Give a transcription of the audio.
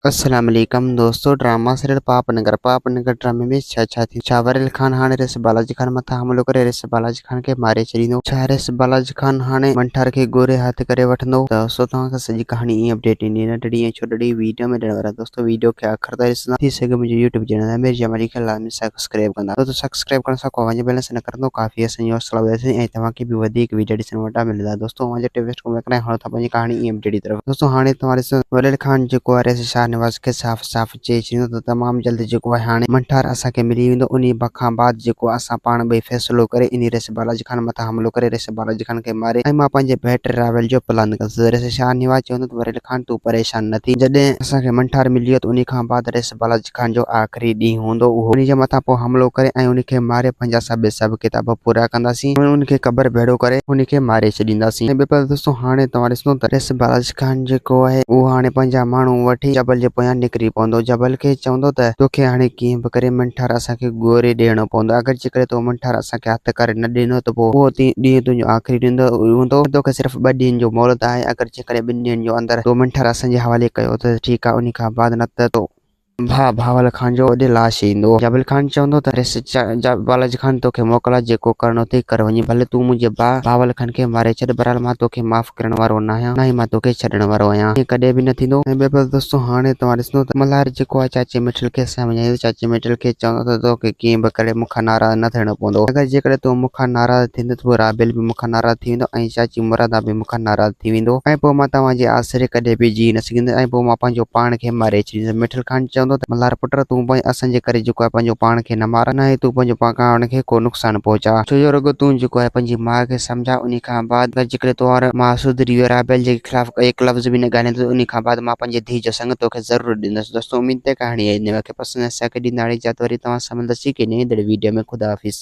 السلام عليڪم دوستو ڊراما سيريل پاپ نگر پاپ نگر ڊرامي ۾ ڇا ڇا ٿيندو ڇا وريل خان هاڻي ريس بالاجي خان مٿان حملو ڪري ريس بالاجي خان کي ماري ڇڏيندو ڇا ريس بالاجي خان هاڻي منٺار کي گوري هٿ ڪري وٺندو ته دوستو توهان کي سڄي ڪهاڻي ائين اپڊيٽ ڏيندي نه ڊڙي ۽ ڇوڏڙي ويڊيو ۾ ڏيڻ وارا دوستو ويڊيو کي آخر تائين ڏسندا ٿي سگهي منهنجو يوٽيوب چينل امير جمالي کي لازمي سبسڪرائب ڪندا دوستو سبسڪرائب ڪرڻ سان ڪو اوهان جو بيلنس نه ڪرندو ڪافي اسان جي حوصلا وڌائي ٿي ۽ توهان کي به وڌيڪ ويڊيو ڏسڻ وٽان ملندا دوستو اوهان جو ٽيم ويسٽ ڪونه ڪرائي هاڻي ٿا پنهنجي ڪهاڻي ايم جهڙي طرف. دوستو هاڻي توهان ڏسو وليد خان جيڪو آهي رئيس شاهنواز کي صاف صاف چئي ڇڏيندو ته تمام جلد جيڪو آهي هاڻي منٺار اسان کي ملي ويندو انهي کان بعد جيڪو اسان پاڻ ٻئي فيصلو ڪري انهي رئيس بالاجي خان مٿان حملو ڪري رئيس بالاجي خان کي ماري ۽ مان پنهنجي ڀيٽ راويل جو پلان ڪندس رئيس شاهنواز چوندو ته وليد خان تون پريشان نه ٿي جڏهن اسان کي منٺار ملي ويو ته انهي کان بعد رئيس بالاجي خان جو آخري ڏينهن هوندو اهو ان جي مٿان پوء حملو ڪري ۽ ان کي ماري پنهنجا سڀ حساب ڪتاب پورا ڪنداسين ۽ ان کي قبر ڀيڙو ڪري ان کي ماري ڇڏينداسين ۽ ٻئي پاسي دوستو هاڻي توهان ڏسندو ته ريس بالاجي خان جيڪو آهي اهو هاڻي پنهنجا ماڻهو وٺي جبل جي پويان نڪري پوندو جبل کي چوندو ته توکي هاڻي ڪيئن به ڪري منٺار اسان کي ڳوري ڏيڻو پوندو اگر جيڪڏهن تو منٺار اسان کي هٿ ڪري نه ڏنو ته پوء اهو ڏينهن تنهنجو آخري ڏينهن هوندو توکي صرف ٻه ڏينهن جو مهلت آهي اگر جيڪڏهن ٻن ڏينهن جو اندر تو منٺار اسان جي حوالي ڪيو ته ٺيڪ آهي انهي کان بعد نه ته تو ڀاء بهاول خان جو اوڏي لاش ايندو. جابل خان چوندو ته ريس بالاجي خان توکي موڪل آ جيڪو ڪرڻو اٿئي ڪر وڃي ڀلي تون منهنجي ڀاء بهاول خان کي ماري ڇڏ بهرحال مان توکي معاف ڪرڻ وارو ناهيان نه ئي مان توکي ڇڏڻ وارو آهيان ائين ڪڏهن به نه ٿيندو. ۽ ٻئي پاسي دوستو هاڻي توهان ڏسندو ته ملهار جيڪو آ چاچي مٺل کي سمجهائيندو چاچي مٺل کي چوندو ته توکي ڪيئن به ڪري مون کان ناراض نه ٿيڻو پوندو اگر جيڪڏهن تون مون کان ناراض ٿيندين ته پوء رابيل به مون کان ناراض ٿي ويندو ۽ چاچي مرادا به مون کان ناراض ٿي ويندو ۽ پوء مان توهان جي آسري ڪڏهن به جيئي نه سگهندس ۽ پوء مان پنهنجو پاڻ کي ماري ڇڏيندس. مٺل خان چوندو ته ملهار پٽ تون به اسان جي ڪري جيڪو آهي پنهنجو پاڻ کي نه مار، نه ئي تون پنهنجو پاڻ کي ڪو نقصان پهچاء. ڇو جو رڳو تون جيڪو آهي پنهنجي ماء کي سمجهاء انهي کان بعد اگر جيڪڏهن تنهنجي ماء سڌري وئي رابيل جي خلاف هڪ لفظ به نه ڳالهائيندس انهي کان بعد مان پنهنجي ڌيء جو سڱ توکي ضرور ڏيندس. دوستو اميد ته ڪهاڻي توهان کي پسند آئي سگهي ڏيندا اجازت وري توهان سان ملندس هڪ نئين ايندڙ ويڊيو ۾ خدا حافظ.